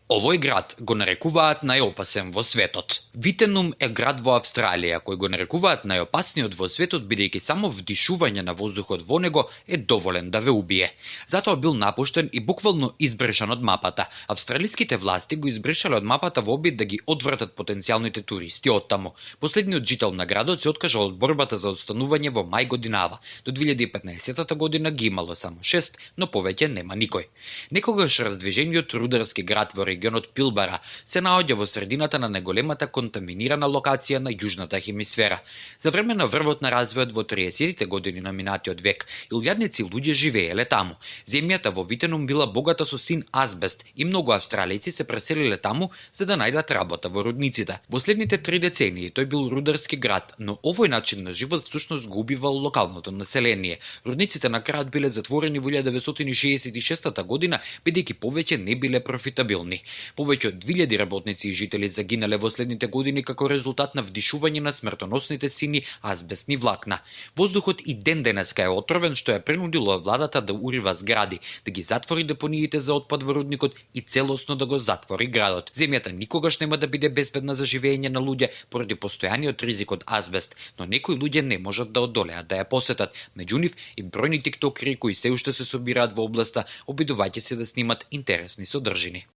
Овој град го нарекуваат најопасен во светот. Витенум е град во Австралија кој го нарекуваат најопасниот во светот бидејќи само вдишување на воздухот во него е доволен да ве убие. Затоа бил напуштен и буквално избришан од мапата. Австралиските власти го избришале од мапата во обид да ги одвратат потенцијалните туристи од таму. Последниот жител на градот се откажал од борбата за отстанување во мај годинава. До 2015 година ги имало само 6, но повеќе нема никој. Некогаш раздвижениот рударски град во регионот Пилбара се наоѓа во средината на најголемата контаминирана локација на јужната хемисфера. За време на врвот на развојот во 30-тите години на минатиот век, илјадници луѓе живееле таму. Земјата во Витенум била богата со син азбест и многу австралици се преселиле таму за да најдат работа во рудниците. Во следните 3 децении тој бил рударски град, но овој начин на живот всушност го убивал локалното население. Рудниците на крајот биле затворени во 1966 година бидејќи повеќе не биле профитабилни. Повеќе од 2000 работници и жители загинале во следните години како резултат на вдишување на смртоносните сини азбестни влакна. Воздухот и ден денеска е отровен, што ја принудило владата да урива згради, да ги затвори депониите за отпад во рудникот и целосно да го затвори градот. Земјата никогаш нема да биде безбедна за живење на луѓе поради постојаниот ризик од азбест, но некои луѓе не можат да одолеат да ја посетат. Меѓу нив и бројни тиктокери кои се уште се собираат во областа, обидувајќи се да снимат интересни содржини.